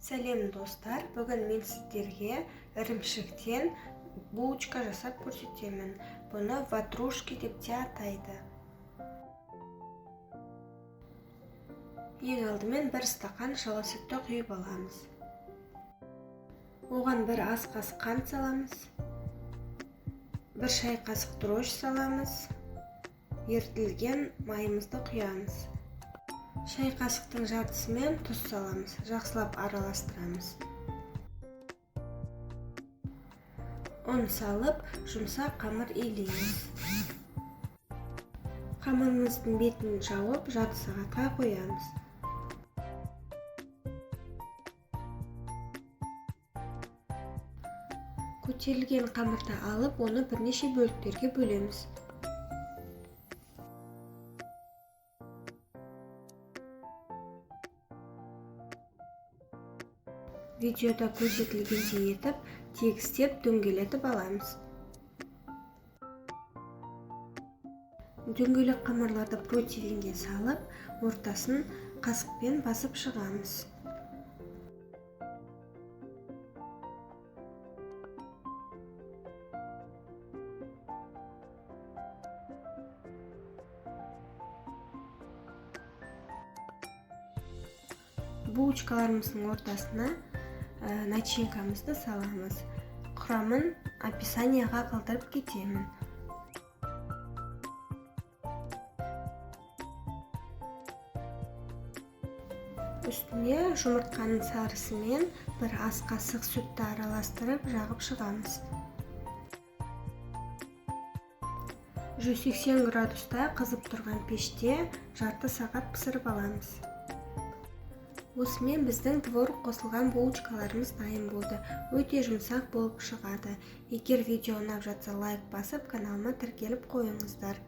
Сәлем, достар! Бүгін мен сіздерге ірімшіктен булочка жасап көрсетемін. Бұны ватрушки деп те атайды. Ең алдымен бір стақан жылы сүтті құйып аламыз. Оған бір ас қасық қант саламыз, бір шай қасық дрожжи саламыз, ерітілген майымызды құямыз. Шай қасықтың жартысымен тұз саламыз, жақсылап араластырамыз. Ұн салып, жұмсақ қамыр илейміз. Қамырымыздың бетін жауып, жарты сағатқа қоямыз. Көтерілген қамырды алып, оны бірнеше бөліктерге бөлеміз. Видеода көрсетілгендей етіп, тегістеп дөңгелетіп аламыз. Дөңгелек қамырларды противенге салып, ортасын қасықпен басып шығамыз. Булочкаларымыздың ортасына начинкамызды саламыз. Құрамын описанияға қалдырып кетемін. Үстіне жұмыртқаның сарысымен бір ас қасық сүтті араластырып жағып шығамыз. 180 градуста қызып тұрған пеште жарты сағат пісіріп аламыз. Осымен біздің творог қосылған булочкаларымыз дайын болды. Өте жұмсақ болып шығады. Егер видео ұнап жатса, лайк басып, каналыма тіркеліп қойыңыздар.